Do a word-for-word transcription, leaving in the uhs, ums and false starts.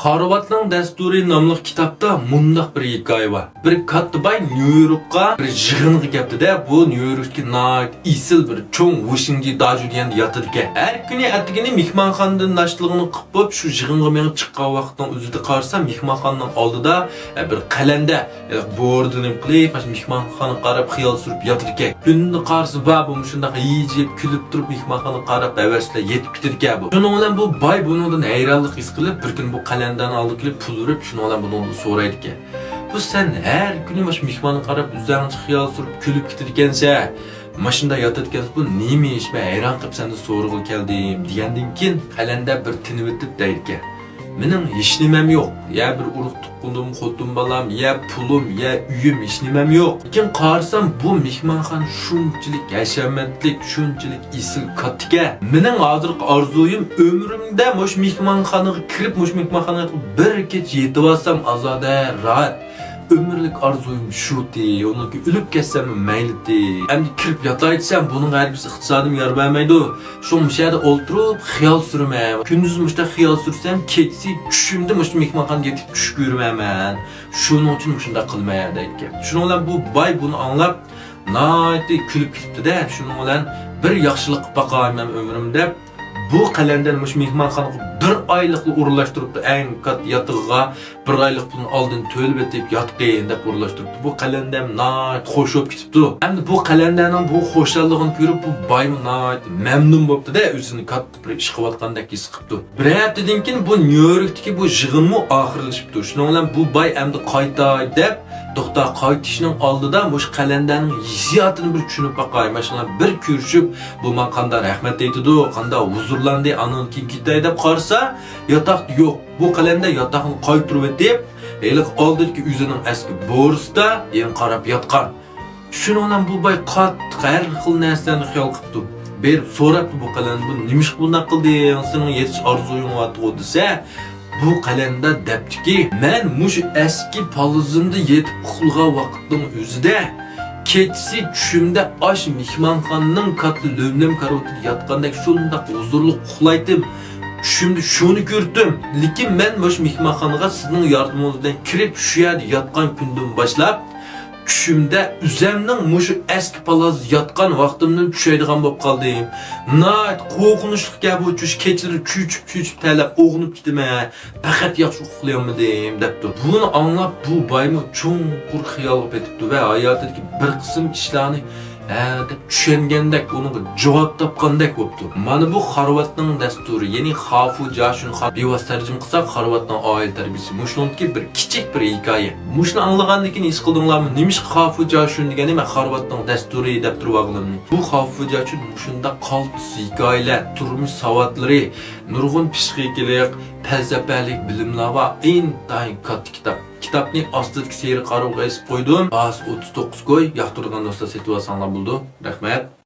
خارۋاتنىڭ دەستۇرى ناملىق كىتابتا مۇنداق بىر ھېكايە بار. بىر كاتتا باي نيۇ يوركقا بىر يىغىنغا كەپتىدە، بۇ نيۇ يوركتىكى ناھايىتى ئېسىل بىر چوڭ ۋېشىنجى داجۇ دېگەندە ياتىدىكەن. ھەر كۈنى ئەتىگىنى مېھمانخانىدىن ناشتىلىقىنى قىپ بوپ، شۇ يىغىنغا مېڭىپ چىققان ۋاقتىنىڭ ئۆزىدە قارىسا، مېھمانخانىنىڭ ئالدىدا، ئە، بىر قەلەندەر، ئە، بوردىنى قىلىپ، مانا شۇ مېھمانخانىغا قاراپ خىيال سۈرۈپ ياتىدىكەن. كۈندە قارىسا بار بۇ مۇشۇنداق ھىجىيىپ، كۈلۈپ تۇرۇپ مېھمانخانىغا قاراپ ھەۋەس بىلەن يېتىپ كېتىدىكەن بۇ. شۇنىڭ بىلەن بۇ باي بۇنىڭدىن ھەيرانلىق ھېس قىلىپ، بىر كۈنى بۇ قەلەندەرنىڭ ئالدىغا كېلىپ پۇل بېرىپ، شۇنىڭ بىلەن بۇنىڭدىن سورايدىكەن. بۇ سەن ھەر كۈنى مۇشۇ مېھمانغا قاراپ ئۆزۈڭچە خىيال سۈرۈپ كۈلۈپ كېتىدىكەنسەن. ماشىنىدا ياتىدىكەنسەن، بۇ نېمە ئىش؟ مەن ھەيران قېلىپ سەندىن سورىغىلى كەلدىم، دېگەندىن كېيىن قەلەندەر بىر تىنىۋېتىپ دەيدىكەن. مېنىڭ ھېچنېمەم يوق. يا بىر ئۇرۇق تۇغقىنىم، خوتۇن بالام، يا پۇلۇم، يا ئۆيۈم، ھېچنېمەم يوق. لېكىن قارىسام، بۇ مېھمانخانا شۇنچىلىك ھەشەمەتلىك، شۇنچىلىك ئېسىل كاتتىكەن. مېنىڭ ھازىرقى ئارزۇيۇم ئۆمرۈمدە مۇشۇ مېھمانخانىغا كىرىپ، مۇشۇ مېھمانخانىغا بىر كېچە يېتىۋالسام ئازادە، راھەت. ئۆمۈرلۈك ئارزۇيۇم شۇتى، ئۇنىڭكى ئۆلۈپ كەتسەممۇ مەيلىتى. ئەمدى كىرىپ ياتاي دېسەم، بۇنىڭغا ھەرگىز ئىقتىسادىم يار بەرمەيدۇ. شۇڭا مۇشۇ يەردە ئولتۇرۇپ خىيال سۈرىمەن. كۈندۈزى مۇشۇنداق خىيال سۈرسەم، كېچىسى چۈشۈمدە مۇشۇ مېھمانخانىغا يېتىپ چۈش كۆرىمەن مەن. شۇنىڭ ئۈچۈن مۇشۇنداق قىلىمەن دەيدىكەن. شۇنىڭ بىلەن بۇ باي بۇنى ئاڭلاپ، ناھايىتى كۈلۈپ كېتىپتۇ-دە. شۇنىڭ بىلەن بىر ياخشىلىق قىلىپ باقاي مەن ئۆمرۈمدە دەپ، بۇ قەلەندەرنى مۇشۇ مېھمانخانىغا بىر ئايلىقلا ئورۇنلاشتۇرۇپتۇ. ئەڭ كاتتا ياتىقىغا بىر ئايلىق پۇلنى ئالدىن تۆلىۋېتىپ ياتقىن دەپ ئورۇنلاشتۇرۇپتۇ. بۇ قەلەندەرمۇ ناھايىتى خوش بولۇپ كېتىپتۇ. ئەمدى بۇ قەلەندەرنىڭ بۇ خۇشاللىقىنى كۆرۈپ، بۇ بايمۇ ناھايىتى مەمنۇن بوپتۇ-دە، ئۆزىنى كاتتا بىر ئىش قىلىۋاتقاندەك ھېس قىپتۇ. بىر ھەپتىدىن كېيىن بۇ نيۇ يوركتىكى بۇ يىغىنمۇ ئاخىرلىشىپتۇ. شۇنىڭ بىلەن بۇ باي ئەمدى قايتاي دەپ، توختا، قايتىشنىڭ ئالدىدا مۇشۇ قەلەندەرنىڭ ھېسسىياتىنى بىر چۈشىنىپ باقاي. ماشۇ بىلەن بىر كۆرۈشۈپ، بۇ ماڭا قانداق رەھمەت ئېيتىدۇ، قانداق ھۇزۇرلاندى، ئانىڭدىن كېيىن كېتەي دەپ قارىسا، ياتاقتا يوق. بۇ قەلەندەر ياتاقنى قايتۇرۇۋېتىپ، ھېلىقى ئالدىدىكى ئۆزىنىڭ ئەسكى بورىسىدا يەنە قاراپ ياتقان. شۇنىڭ بىلەن بۇ باي قاتتىق ھەر خىل نەرسىلەرنى خىيال قىپتۇ. بېرىپ سوراپتۇ بۇ قەلەندەرنى، بۇ نېمىشقا بۇنداق قىلدىڭ، سېنىڭ يېتىش ئارزۇيۇڭ بارتىغۇ دېسە، بۇ قەلەندەر دەپتىكى، مەن مۇشۇ ئەسكى پالىزىمدا يېتىپ ئۇخلىغان ۋاقىتنىڭ ئۆزىدە، كېچىسى چۈشۈمدە ئاشۇ مېھمانخانىنىڭ كاتتا لۆم-لۆم كارىۋىتىدا ياتقاندەك شۇنداق ھۇزۇرلۇق ئۇخلايتتىم. چۈشۈمدە شۇنى كۆردۈم. لېكىن مەن مۇشۇ مېھمانخانىغا سىزنىڭ ياردىمىڭىز بىلەن كىرىپ، شۇ يەردە ياتقان كۈندىن باشلاپ، چۈشۈمدە ئۆزەمنىڭ مۇشۇ ئەسكى پالازدا ياتقان ۋاقتىمدىن چۈشەيدىغان بولۇپ قالدىم. ناھايىتى قورقۇنچلۇقكەن بۇ چۈش، كېچىلىرى چۆچۈپ-چۆچۈپ تەرلەپ ئويغىنىپ كېتىمەن. پەقەت ياخشى ئۇخلىيالمىدىم، دەپتۇ. بۇنى ئاڭلاپ بۇ بايمۇ چوڭقۇر خىيالغا پېتىپتۇ ۋە ھاياتىدىكى بىر قىسىم ئىشلارنى ھە دەپ چۈشەنگەندەك، ئۇنىڭغا جاۋاب تاپقاندەك بوپتۇ. مانا بۇ خارۋاتنىڭ دەستۇرى، يەنى خافۇ جاشۈن، خا-، بىۋاسىتە تەرجىمە قىلساق، خارۋاتنىڭ ئائىلە تەربىيىسى. مۇشۇنىڭدىكى بىر كىچىك بىر ھېكايە. مۇشۇنى ئاڭلىغاندىن كېيىن ھېس قىلدىڭلارمۇ، نېمىشقا خافۇ جاشۈن دېگەننى مەن خارۋاتنىڭ دەستۇرى دەپ تۇرۇۋالغىنىمنى؟ بۇ خافۇ جاشۈن مۇشۇنداق قالتىس ھېكايىلەر، تۇرمۇش ساۋاتلىرى، نۇرغۇن پسىخىكىلىق، پەلسەپەلىك بىلىملەر بار، ئىنتايىن كاتتا كىتاب. كىتابنى ئاستىدىكى سېرىق ئارىغا ئېسىپ قويدۇم. باھاسى ئوتتۇز توققۇز كوي، ياقتۇرىدىغان دوستلار سېتىۋالساڭلار بولىدۇ. رەھمەت.